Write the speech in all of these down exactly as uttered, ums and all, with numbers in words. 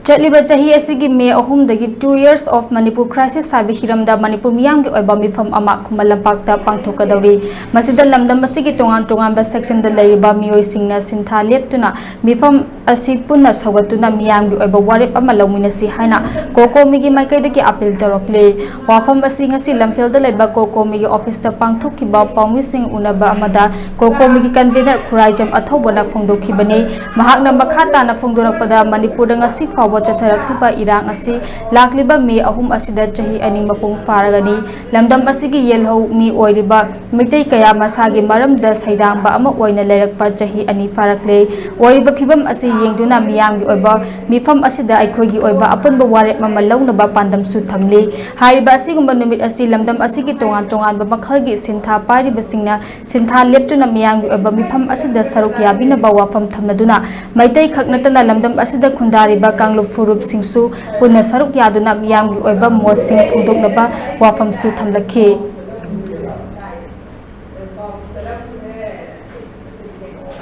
ꯆꯠꯂꯤꯕ ꯆꯍꯤ ꯑꯁꯤꯒꯤ ꯃꯦ ꯑꯍꯨꯝꯗꯒꯤ Two Years of Manipur Crisis ꯍꯥꯏꯕ ꯍꯤꯔꯝꯗ ꯃꯅꯤꯄꯨꯔ ꯃꯤꯌꯥꯝꯒꯤ ꯑꯣꯏꯕ ꯃꯤꯐꯝ ꯑꯃ ꯈꯨꯃꯟ ꯂꯝꯄꯥꯛꯇ ꯄꯥꯡꯊꯣꯛꯀꯗꯧꯔꯤ꯫ ꯃꯁꯤꯗ ꯂꯝꯗꯝ ꯑꯁꯤꯒꯤ ꯇꯣꯉꯥꯟ ꯇꯣꯉꯥꯟꯕ ꯁꯦꯛꯁꯟꯗ ꯂꯩꯔꯤꯕ ꯃꯤꯑꯣꯏꯁꯤꯡꯅ ꯁꯤꯟꯊꯥ ꯂꯦꯞꯇꯨꯅ ꯃꯤꯐꯝ ꯑꯁꯤ ꯄꯨꯟꯅ ꯁꯧꯒꯠꯇꯨꯅ ꯃꯤꯌꯥꯝꯒꯤ ꯑꯣꯏꯕ ꯋꯥꯔꯦꯞ ꯑꯃ ꯂꯧꯃꯤꯟꯅꯁꯤ ꯍꯥꯏꯅ ꯀꯣꯀꯣꯃꯤꯒꯤ ꯃꯥꯏꯀꯩꯗꯒꯤ ꯑꯄꯤꯜ ꯇꯧꯔꯛꯂꯤ꯫ ꯋꯥꯐꯝ ꯑꯁꯤ ꯉꯁꯤ ꯂꯝꯐꯦꯜꯗ ꯂꯩꯕ ꯀꯣꯀꯣꯃꯤꯒꯤ ꯑꯣꯐꯤꯁꯇ ꯄꯥꯡꯊꯣꯛꯈꯤꯕ ꯄꯥꯎꯃꯤꯁꯤꯡ ꯎꯅꯕ ꯑꯃꯗ ꯀꯣꯀꯣꯃꯤꯒꯤ ꯀꯟꯚꯦꯅꯔ ꯈꯨꯔꯥꯏꯖꯝ ꯑꯊꯧꯕꯅ ꯐꯣꯡꯗꯣꯛꯈꯤꯕꯅꯤ꯫ ꯃꯍꯥꯛꯅ ꯃꯈꯥ ꯇꯥꯅ ꯐꯣꯡꯗꯣꯔꯛꯄꯗ, ꯃꯅꯤꯄꯨꯔꯗ ꯉꯁꯤ ꯐꯥꯎꯕ ꯆꯠꯊꯔꯛꯂꯤꯕ ꯏꯔꯥꯡ ꯑꯁꯤ ꯂꯥꯛꯂꯤꯕ ꯃꯦ ꯑꯍꯨꯝ ꯑꯁꯤꯗ ꯆꯍꯤ ꯑꯅꯤ ꯃꯄꯨꯡ ꯐꯥꯔꯒꯅꯤ꯫ ꯂꯝꯗꯝ ꯑꯁꯤꯒꯤ ꯌꯦꯜꯍꯧ ꯃꯤ ꯑꯣꯏꯔꯤꯕ ꯃꯤꯇꯩ ꯀꯌꯥ ꯃꯁꯥꯒꯤ ꯃꯔꯝꯗ ꯁꯩꯗꯥꯡꯕ ꯑꯃ ꯑꯣꯏꯅ ꯂꯩꯔꯛꯄ ꯆꯍꯤ ꯑꯅꯤ ꯐꯥꯔꯛꯂꯦ꯫ ꯑꯣꯏꯔꯤꯕ ꯐꯤꯕꯝ ꯑꯁꯤ ꯌꯦꯡꯗꯨꯅ ꯃꯤꯌꯥꯝꯒꯤ ꯑꯣꯏꯕ ꯃꯤꯐꯝ ꯑꯁꯤꯗ ꯑꯩꯈꯣꯏꯒꯤ ꯑꯣꯏꯕ ꯑꯄꯨꯟꯕ ꯋꯥꯔꯦꯞ ꯑꯃ ꯂꯧꯅꯕ ꯄꯥꯟꯗꯝꯁꯨ ꯊꯝꯂꯤ꯫ ꯍꯥꯏꯔꯤꯕ ꯑꯁꯤꯒꯨꯝꯕ ꯅꯨꯃꯤꯠ ꯑꯁꯤ ꯂꯝꯗꯝ ꯑꯁꯤꯒꯤ ꯇꯣꯉꯥꯟ ꯇꯣꯉꯥꯟꯕ ꯃꯈꯜꯒꯤ ꯁꯤꯟꯊꯥ ꯄꯥꯏꯔꯤꯕꯁꯤꯡꯅ ꯁꯤꯟꯊꯥ ꯂꯦꯞꯇꯨꯅ ꯃꯤꯌꯥꯝꯒꯤ ꯑꯣꯏꯕ ꯃꯤꯐꯝ ꯑꯁꯤꯗ ꯁꯔꯨꯛ ꯌꯥꯕꯤꯅꯕ ꯋꯥꯐꯝ ꯊꯝꯅꯗꯨꯅ, ꯃꯩꯇꯩ ꯈꯛ ꯅꯠꯇꯅ ꯂꯝꯗꯝ ꯑꯁꯤꯗ ꯈꯨꯟꯗꯥꯔꯤꯕ ꯀꯥꯡꯂꯨꯞ ꯐꯨꯔꯨꯞꯁꯤꯡꯁꯨ ꯄꯨꯟꯅ ꯁꯔꯨꯛ ꯌꯥꯗꯨꯅ ꯃꯤꯌꯥꯝꯒꯤ ꯑꯣꯏꯕ ꯃꯣꯠꯁꯤꯡ ꯐꯣꯡꯗꯣꯛꯅꯕ ꯋꯥꯐꯝꯁꯨ ꯊꯝꯂꯛꯈꯤ꯫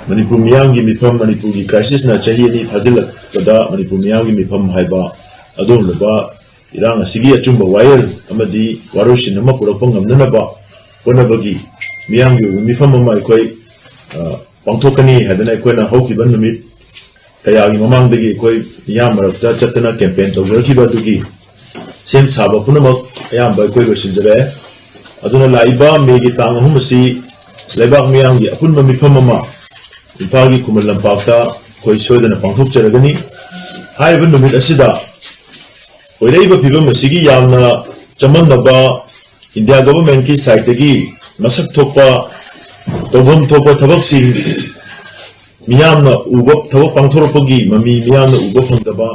ꯃꯅꯤꯄꯨꯔ ꯃꯤꯌꯥꯝꯒꯤ ꯃꯤꯐꯝ, ꯃꯅꯤꯄꯨꯔꯒꯤ ꯀ꯭ꯔꯥꯏꯁꯤꯁꯅ ꯆꯍꯤ ꯑꯅꯤ ꯐꯥꯖꯤꯜꯂꯛꯄꯗ ꯃꯅꯤꯄꯨꯔ ꯃꯤꯌꯥꯝꯒꯤ ꯃꯤꯐꯝ ꯍꯥꯏꯕ ꯑꯗꯨꯒꯨꯝꯂꯕ ꯏꯔꯥꯡ ꯑꯁꯤꯒꯤ ꯑꯆꯨꯝꯕ ꯋꯥꯌꯦꯜ ꯑꯃꯗꯤ ꯋꯥꯔꯣꯏꯁꯤꯟ ꯑꯃ ꯄꯨꯔꯛꯄ ꯉꯝꯅꯅꯕ ꯍꯣꯠꯅꯕꯒꯤ ꯃꯤꯌꯥꯝꯒꯤ ꯑꯣꯏꯕ ꯃꯤꯐꯝ ꯑꯃ ꯑꯩꯈꯣꯏ, ꯑ, ꯄꯥꯡꯊꯣꯛꯀꯅꯤ ꯍꯥꯏꯗꯅ ꯑꯩꯈꯣꯏꯅ ꯍꯧꯈꯤꯕ ꯅꯨꯃꯤꯠ ꯀꯌꯥꯒꯤ ꯃꯃꯥꯡꯗꯒꯤ ꯑꯩꯈꯣꯏ ꯃꯤꯌꯥꯝ ꯃꯔꯛꯇ ꯆꯠꯇꯅ ꯀꯦꯝꯄꯦꯟ ꯇꯧꯖꯔꯛꯈꯤꯕ ꯑꯗꯨꯒꯤ ꯁꯦꯝ ꯁꯥꯕ ꯄꯨꯝꯅꯃꯛ ꯑꯌꯥꯝꯕ ꯑꯩꯈꯣꯏ ꯂꯣꯏꯁꯤꯟꯖꯔꯦ꯫ ꯑꯗꯨꯅ ꯂꯥꯛꯏꯕ ꯃꯦꯒꯤ ꯇꯥꯡ ꯑꯍꯨꯝ ꯑꯁꯤ ꯂꯩꯕꯥꯛ ꯃꯤꯌꯥꯝꯒꯤ ꯑꯄꯨꯟꯕ ꯃꯤꯐꯝ ꯑꯃ ꯏꯝꯐꯥꯜꯒꯤ ꯈꯨꯃꯟ ꯂꯝꯄꯥꯛꯇ ꯑꯩꯈꯣꯏ ꯁꯣꯏꯗꯅ ꯄꯥꯡꯊꯣꯛꯆꯔꯒꯅꯤ꯫ ꯍꯥꯏꯔꯤꯕ ꯅꯨꯃꯤꯠ ꯑꯁꯤꯗ ꯑꯣꯏꯔꯛꯏꯕ ꯐꯤꯕꯝ ꯑꯁꯤꯒꯤ ꯌꯥꯝꯅ ꯆꯃꯝꯅꯕ, ꯏꯟꯗꯤꯌꯥ ꯒꯣꯚꯔꯟꯃꯦꯟꯠꯀꯤ ꯁꯥꯏꯠꯇꯒꯤ ꯃꯁꯛ ꯊꯣꯛꯄ, ꯇꯧꯐꯝ ꯊꯣꯛꯄ ꯊꯕꯛꯁꯤꯡ ꯃꯤꯌꯥꯝꯅ ꯎꯕ, ꯊꯕꯛ ꯄꯥꯡꯊꯣꯔꯛꯄꯒꯤ ꯃꯃꯤ ꯃꯤꯌꯥꯝꯅ ꯎꯕ ꯐꯪꯗꯕ,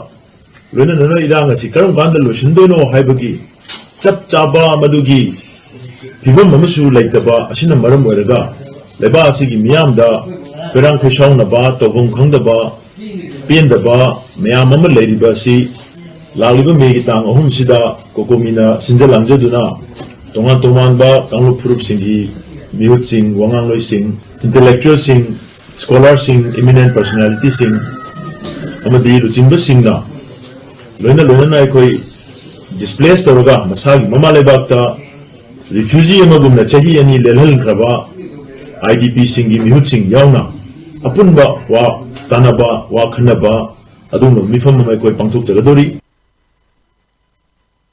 ꯂꯣꯏꯅꯅ ꯏꯔꯥꯡ ꯑꯁꯤ ꯀꯔꯝ ꯀꯥꯟꯗ ꯂꯣꯏꯁꯤꯟꯗꯣꯏꯅꯣ ꯍꯥꯏꯕꯒꯤ ꯆꯞ ꯆꯥꯕ ꯃꯗꯨꯒꯤ ꯐꯤꯕꯝ ꯑꯃꯁꯨ ꯂꯩꯇꯕ ꯑꯁꯤꯅ ꯃꯔꯝ ꯑꯣꯏꯔꯒ ꯂꯩꯕꯥꯛ ꯑꯁꯤꯒꯤ ꯃꯤꯌꯥꯝꯗ ꯈꯣꯏꯔꯥꯡ ꯈꯣꯏꯁꯥꯎꯅꯕ, ꯇꯧꯐꯝ ꯈꯪꯗꯕ, ꯄꯦꯟꯗꯕ ꯃꯌꯥꯝ ꯑꯃ ꯂꯩꯔꯤꯕ ꯑꯁꯤ ꯂꯥꯛꯂꯤꯕ ꯃꯦꯒꯤ ꯇꯥꯡ ꯑꯍꯨꯝꯁꯤꯗ ꯀꯣꯀꯣꯃꯤꯅ ꯁꯤꯟꯖ ꯂꯥꯡꯖꯗꯨꯅ ꯇꯣꯉꯥꯟ ꯇꯣꯉꯥꯟꯕ ꯀꯥꯡꯂꯨꯞ ꯐꯨꯔꯨꯞꯁꯤꯡꯒꯤ ꯃꯤꯍꯨꯠꯁꯤꯡ, ꯋꯥꯉꯥꯡꯂꯣꯏꯁꯤꯡ, ꯏꯟꯇꯦꯂꯦꯛꯆꯨꯋꯦꯜꯁꯤꯡ, ꯁ꯭ꯀꯣꯂꯥꯔꯁꯤꯡ, ꯏꯃꯤꯅꯦꯟ ꯄꯔꯁꯣꯅꯦꯂꯤꯇꯤꯁꯤꯡ ꯑꯃꯗꯤ ꯂꯨꯆꯤꯡꯕꯁꯤꯡꯅ ꯂꯣꯏꯅ ꯂꯣꯏꯅꯅ ꯑꯩꯈꯣꯏ ꯗꯤꯁꯄ꯭ꯂꯦꯁ ꯇꯧꯔꯒ ꯃꯁꯥꯒꯤ ꯃꯃꯥ ꯂꯩꯕꯥꯛꯇ ꯔꯤꯐ꯭ꯌꯨꯖꯤ ꯑꯃꯒꯨꯝꯅ ꯆꯍꯤ ꯑꯅꯤ ꯂꯦꯜꯍꯟꯈ꯭ꯔꯕ ꯑꯥꯏ ꯗꯤ ꯄꯤꯁꯤꯡꯒꯤ ꯃꯤꯍꯨꯠꯁꯤꯡ ꯌꯥꯎꯅ ꯑꯄꯨꯟꯕ ꯋꯥ ꯇꯥꯅꯕ, ꯋꯥ ꯈꯟꯅꯕ, ꯑꯗꯨꯒꯨꯝꯕ ꯃꯤꯐꯝ ꯑꯃ ꯑꯩꯈꯣꯏ ꯄꯥꯡꯊꯣꯛꯆꯒꯗꯧꯔꯤ꯫